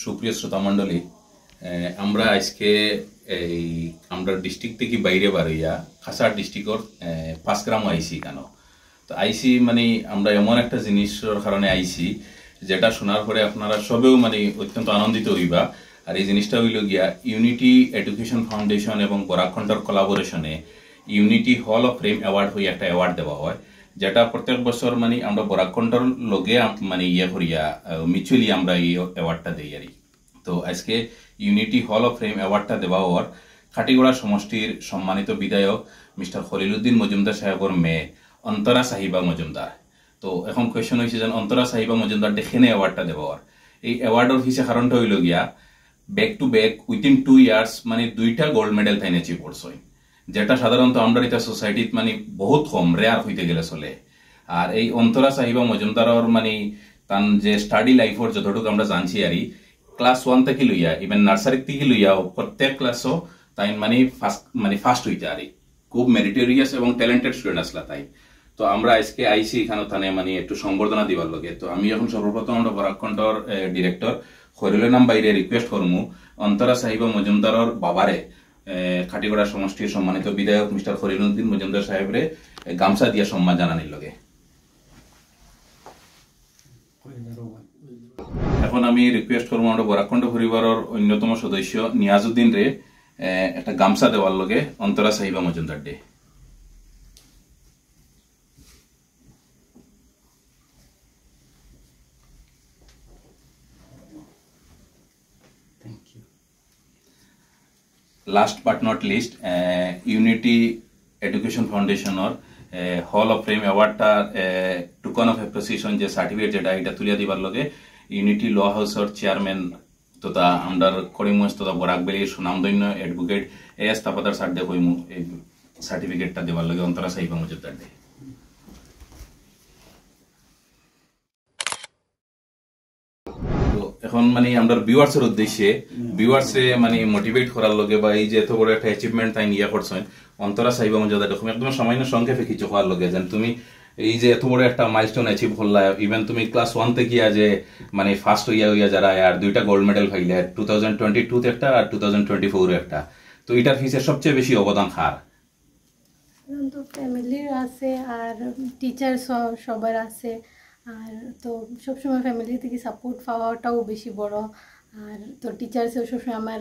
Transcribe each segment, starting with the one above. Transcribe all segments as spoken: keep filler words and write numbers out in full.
সুপ্রিয় শ্রোতা মণ্ডলী, এ, আমরা আজকে এই আমরা ডিস্ট্রিক্ট থাকি বাইরে বারইয়া কাছাড় ডিস্ট্রিক্টর, এ, পাঁচগ্রামও আইছি কেন। তো আইছি মানে আমরা এমন একটা জিনিসর কারণে আইছি, যেটা শোনার পরে আপনারা সবেও মানে অত্যন্ত আনন্দিত হইবা। আর এই জিনিসটা হইল গিয়া ইউনিটি এডুকেশন ফাউন্ডেশন এবং বরাক কণ্ঠর কোলাবোরেশনে ইউনিটি হল অফ ফেম অ্যাওয়ার্ড হইয়া একটা অ্যাওয়ার্ড দেওয়া হয়, যেটা প্রত্যেক বছর মানে আমরা বরাক কণ্ঠর লগে আম-, মানে ইয়ে করিয়া, আহ, মিউচুয়ালি আমরা এই অ্যাওয়ার্ডটা দেই আর কি। তো আজকে ইউনিটি হল অফ ফেম অ্যাওয়ার্ডটা দেওয়া হওয়ার খাটিগড়া সমষ্টির সম্মানিত বিধায়ক মিস্টার খলিলুদ্দিন মজুমদার সাহেবর মেয়ে অন্তরা সাহিবা মজুমদার। তো এখন কোয়েশ্চন হইছে যে অন্তরা সাহিবা মজুমদার দেখেনে অ্যাওয়ার্ডটা দেওয়া হওয়ার। এই অ্যাওয়ার্ডর পিছে কারণটা হইল গিয়া back to back within two years মানে দুইটা গোল্ড মেডেল তাইন অ্যাচিভ করছইন, যেটা সাধারণত আমরা এটা সোসাইটিত মানে বহুত কম, রেয়ার হইতে গেলে চলে। আর এই অন্তরা সাহিবা মজুমদারর মানে তান যে স্টাডি লাইফর যতটুকু আমরা জানছি আর ক্লাস ওয়ান থেকে লইয়া ইভেন নার্সারি থেকে লইয়া প্রত্যেক ক্লাসও তাই মানে ফার্স্ট মানে ফার্স্ট হইতে আর খুব মেরিটোরিয়াস এবং ট্যালেন্টেড স্টুডেন্ট আসলা তাই। তো আমরা আজকে আইছি এখানে তানে মানে একটু সম্বর্ধনা দিবার লগে। তো আমি এখন সর্বপ্রথম আমরা বরাক কণ্ঠর ডিরেক্টর খৈরুল এনাম ভাইরে রিকোয়েস্ট করমু অন্তরা সাহিবা মজুমদারর বাবারে, এ, খাটিগড়া সমষ্টির সম্মানিত বিধায়ক মিস্টার খলিলুদ্দিন মজুমদার সাহেবরে, এ, গামছা দিয়া সম্মান জানানির লগে। এখন আমি রিকোয়েস্ট করবো আমরা বরাক কণ্ঠ পরিবারর অন্যতম সদস্য নিয়াজউদ্দিনরে, এ, একটা গামছা দেওয়ার লগে অন্তরা সাহিবা মজুমদার ডে। Last but not least, unity education ফাউন্ডেশনর হল অফ ফেম অ্যাওয়ার্ডটার টোকন অফ অ্যাপ্রিসিয়েশন যে সার্টিফিকেট যেটা এটা তুলিয়া দিবার লগে ইউনিটি ল হাউসর চেয়ারম্যান তথা আমরার করিমগঞ্জ তথা বরাক ভ্যালির সুনামধন্য অ্যাডভোকেট এ এস তাপাদার স্যার দে কইমু এই সার্টিফিকেটটা দেবার লগে অন্তরা সাহিবা মজুমদার দে। তো এখন মানে আমরা ভিউয়ার্সের উদ্দেশ্যে ভিউয়ার্সে মানে মোটিভেট করার লগে বা এই যে এত বড় একটা অ্যাচিভমেন্ট তাই নিয়ে করছেন অন্তরা সাহিবা মজুমদার, এরকম একদম সামান্য সংক্ষেপে কিছু করার লগে যেন তুমি এই যে এত বড় একটা মাইলস্টোন অ্যাচিভ করলা, ইভেন তুমি ক্লাস ওয়ান থেকে গিয়া যে মানে ফার্স্ট হইয়া হইয়া যারা আর দুইটা গোল্ড মেডেল পাইলে, টু থাউজেন্ড টোয়েন্টি টু তে একটা আর টু থাউজেন্ড টোয়েন্টি ফোর একটা, তো এটার পিছে সবচেয়ে বেশি অবদান কার? তো ফ্যামিলির আছে আর টিচার্স সবার আছে। আর তো সবসময় ফ্যামিলি থেকে সাপোর্ট পাওয়াটাও বেশি বড়। আর তো টিচার্সেও সবসময় আমার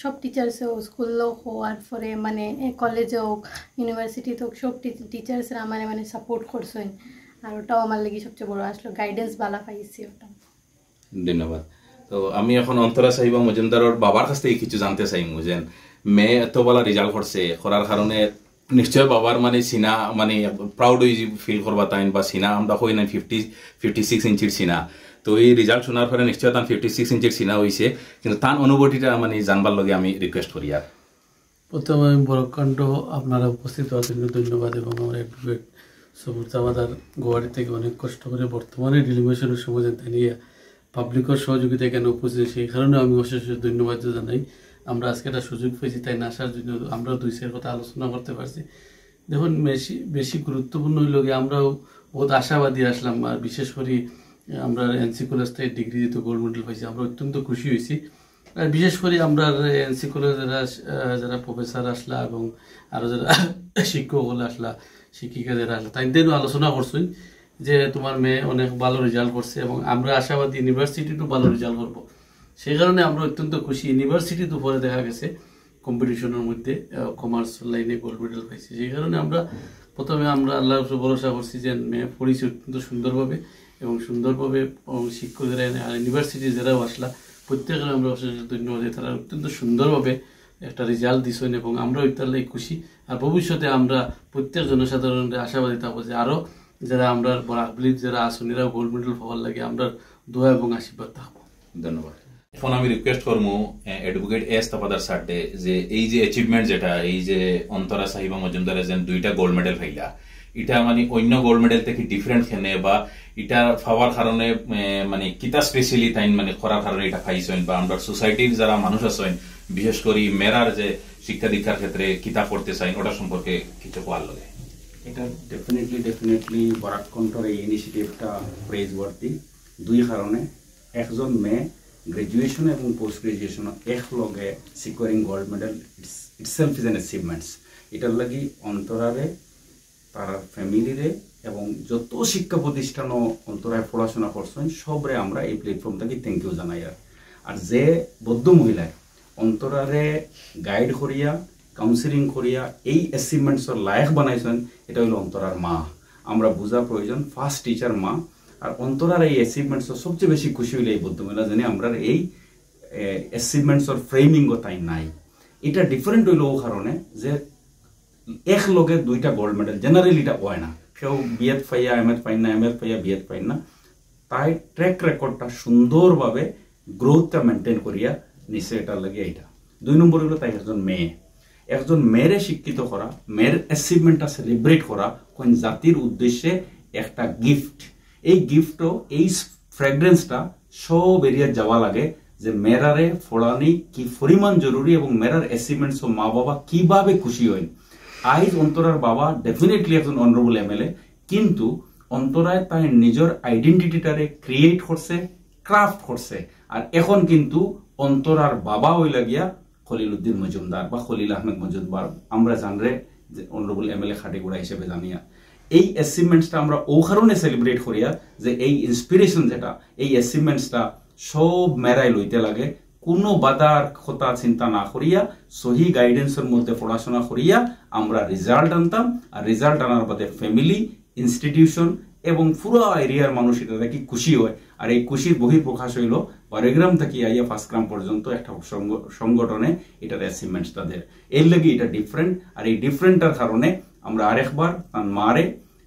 সব টিচার্সেও স্কুলও হওয়ার পরে মানে কলেজে হোক ইউনিভার্সিটি হোক সব টিচার্সরা আমার মানে সাপোর্ট করছেন। আর ওটাও আমার লাগি সবচেয়ে বড় আসলো গাইডেন্স বালা পাইছি ওটা। ধন্যবাদ। তো আমি এখন অন্তরা সাহিবা মজুমদারর বাবার কাছ থেকে কিছু জানতে চাইমু যে মেয়ে এত ভালা রেজাল্ট করছে করার কারণে নিশ্চয় বাবার মানে সিনা মানে প্রাউড হয়ে ফিল করবা তাইন বা সিনা আমরা কই না ফিফটি ফিফটি সিক্স ইঞ্চির সিনা। তো এই রেজাল্ট শোনার পরে নিশ্চয় তান ফিফটি সিক্স ইঞ্চির সিনা হইছে, কিন্তু তান অনুভূতিটা মানে জানবার লগে আমি রিকোয়েস্ট করি আর। প্রথমে আমি বরাক কণ্ঠ আপনারা উপস্থিত হওয়ার জন্য ধন্যবাদ এবং আমার অ্যাডভোকেট সবুর তাবাদার গুয়াহাটি থেকে অনেক কষ্ট করে বর্তমানে ডেলিমিটেশনের সময় যেন নিয়ে পাবলিকের সহযোগিতা এখানে উপস্থিত হয়েছে, এই কারণে আমি অশেষ অশেষ ধন্যবাদ জানাই। আমরা আজকে একটা সুযোগ পেয়েছি তাই না আসার জন্য, আমরাও দুই চার কথা আলোচনা করতে পারছি। দেখুন বেশি বেশি গুরুত্বপূর্ণ হইল কি আমরাও বহুত আশাবাদী আসলাম, আর বিশেষ করে আমরা এনসি কলেজ থেকে ডিগ্রি দিতে গোল্ড মেডেল পাইছি, আমরা অত্যন্ত খুশি হয়েছি। আর বিশেষ করে আমরা এনসি কলেজ যারা আহ, যারা প্রফেসর আসলা এবং আরও যারা শিক্ষক হলে আসলা, শিক্ষিকা যারা আসলা তাইদেরও আলোচনা করছেন যে তোমার মেয়ে অনেক ভালো রেজাল্ট করছে এবং আমরা আশাবাদী ইউনিভার্সিটিতেও ভালো রেজাল্ট করবো। সেই কারণে আমরা অত্যন্ত খুশি। ইউনিভার্সিটিতে পরে দেখা গেছে কম্পিটিশনের মধ্যে কমার্স লাইনে গোল্ড মেডেল পাইছে, সেই কারণে আমরা প্রথমে আমরা আল্লাহর উপরে ভরসা করছি যে মেয়ে পড়েছে অত্যন্ত সুন্দরভাবে এবং সুন্দরভাবে এবং শিক্ষক যারা এনে আর ইউনিভার্সিটি যারাও আসলা প্রত্যেকের আমরা অশেষ অশেষ ধন্যবাদ যে তারা অত্যন্ত সুন্দরভাবে একটা রেজাল্ট দিছেন এবং আমরা ওইটার লাগি খুশি। আর ভবিষ্যতে আমরা প্রত্যেক জনসাধারণের আশাবাদী থাকবো যে আরও যারা আমরা বরাক ভ্যালির যারা আসুন এরাও গোল্ড মেডেল পাওয়ার লাগি আমরা দোয়া এবং আশীর্বাদ থাকবো। ধন্যবাদ। এখন আমি রিকোয়েস্ট করমু অ্যাডভোকেট এস তাপাদার স্যাররে যে এই যে অ্যাচিভমেন্ট যেটা এই যে অন্তরা সাহিবা মজুমদারে যেন দুইটা গোল্ড মেডেল পাইলা, এটা মানে অন্য গোল্ড মেডেল থেকে ডিফারেন্ট কেনে বা এটা পাওয়ার কারণে এ, মানে কিতা স্পেশালি তাইন মানে করার কারণে এটা পাইছেন বা আমরা সোসাইটির যারা মানুষ আছেন বিশেষ করে মেরার যে শিক্ষা দীক্ষার ক্ষেত্রে কিতা করতে চাইন ওটা সম্পর্কে কিছু কওয়ার লগে। এটা ডেফিনেটলি ডেফিনেটলি বরাক কণ্ঠর এই ইনিশিয়েটিভটা প্রেজ ওয়ার্দি দুই কারণে। একজন মেয়ে গ্র্যাজুয়েশন এবং পোস্ট গ্র্যাজুয়েশন এক লগে securing gold medal, itself is an achievements. এটার লাগি অন্তরারে, তার ফ্যামিলিরে এবং যত শিক্ষা প্রতিষ্ঠানও অন্তরায় পড়াশোনা করছেন, সবরে আমরা এই প্ল্যাটফর্ম থেকে থ্যাংক ইউ জানাই। আর আর যে বৌদ্ধ মহিলায় অন্তরারে গাইড করিয়া, কাউন্সিলিং করিয়া এই অ্যাচিভমেন্টসর লায়ক বানাইছেন, এটা হইল অন্তরার মা। আমরা বোঝা প্রয়োজন, ফার্স্ট টিচার মা। আর অন্তরার এই অ্যাচিভমেন্টসর সবচেয়ে বেশি খুশি হইলে এই বৌদ্ধ মহিলা, জানি আমরা এই অ্যাচিভমেন্টসর ফ্রেমিংও তাই নাই। এটা ডিফারেন্ট হইল ও কারণে যে এক লগে দুইটা গোল্ড মেডেল, জেনারেলি এটা হয় না। কেউ বিএড পাইয়া এমএড পাইন না, এমএড পাইয়া বিএড পাইন না। তাই ট্র্যাক রেকর্ডটা সুন্দরভাবে গ্রোথটা মেনটেন করিয়া নিছে, এটার লাগি এটা। দুই নম্বর হইল তাই একজন মেয়ে, একজন মেয়েরে শিক্ষিত করা, মেয়ের অ্যাচিভমেন্টটা সেলিব্রেট করা কোন জাতির উদ্দেশ্যে একটা গিফট। এই গিফটও, এই ফ্র্যাগ্রেন্সটা সব এরিয়া যাওয়া লাগে যে মেয়েরারে পড়ানি কি পরিমাণ জরুরি এবং মেয়েরার অ্যাচিভমেন্টসও মা বাবা কিভাবে খুশি হইন। আইজ অন্তরার বাবা ডেফিনেটলি একজন অনারেবল এমএলএ, কিন্তু অন্তরায় তাই নিজের আইডেন্টিটিটারে ক্রিয়েট করছে, ক্রাফট করছে। আর এখন কিন্তু অন্তরার বাবা হইলা গিয়া খলিল উদ্দিন মজুমদার বা খলিল আহমেদ মজুমদার, আমরা জানরে যে অনারেবল এমএলএ খাটিগুড়া হিসেবে জানিয়া, এই অ্যাচিভমেন্টসটা আমরা ও কারণে সেলিব্রেট করিয়া যে এই ইন্সপিরেশন যেটা, এই অ্যাচিভমেন্টসটা সব মেয়েরাই লইতে লাগে। কোনো বাধার কথা চিন্তা না করিয়া সহি গাইডেন্সর মধ্যে পড়াশোনা করিয়া আমরা রেজাল্ট আনতাম, আর রেজাল্ট আনার বাদে ফ্যামিলি, ইনস্টিটিউশন এবং পুরা এরিয়ার মানুষ এটা দেখি খুশি হয়। আর এই খুশির বহিঃপ্রকাশ হইল বারোগ্রাম থেকে আইয়া ফার্স্ট গ্রাম পর্যন্ত একটা সংগ-, সংগঠনে এটার অ্যাচিভমেন্টস তাদের। এর লাগি এটা ডিফারেন্ট। আর এই ডিফারেন্টটার কারণে আমরা আরেকবার তান মারে,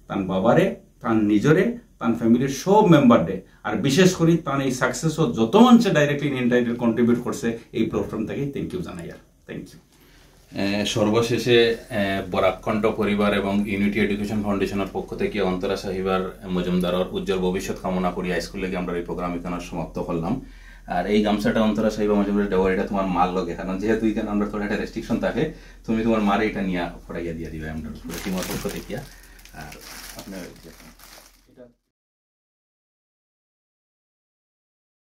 তান বাবারে, তান নিজরে, তান ফ্যামিলির সব মেম্বাররে, আর বিশেষ করি তান এই সাকসেসও যত মানুষে ডাইরেক্টলি ইনডাইরেক্টলি কন্ট্রিবিউট করছে, এই প্ল্যাটফর্ম থেকে থ্যাংক ইউ জানাই। আর থ্যাংক ইউ। এ, সর্বশেষে এ, বরাক কণ্ঠ পরিবার এবং ইউনিটি এডুকেশন ফাউন্ডেশনের পক্ষ থেকে অন্তরা সাহিবার মজুমদারর উজ্জ্বল ভবিষ্যৎ কামনা করি হাই স্কুল থেকে আমরা এই প্রোগ্রাম এখানে সমাপ্ত করলাম। আর এই গামছাটা অন্তরা সাহিবা মজুমদার দেওয়ার এটা তোমার মার লগে, কারণ যেহেতু এখানে আমরা থোড়া একটা রেস্ট্রিকশন থাকে, তুমি তোমার মারে এটা নিয়ে ফড়াইয়া দিয়ে দিবে আমরা তোমার পক্ষ থেকে। আর আপনার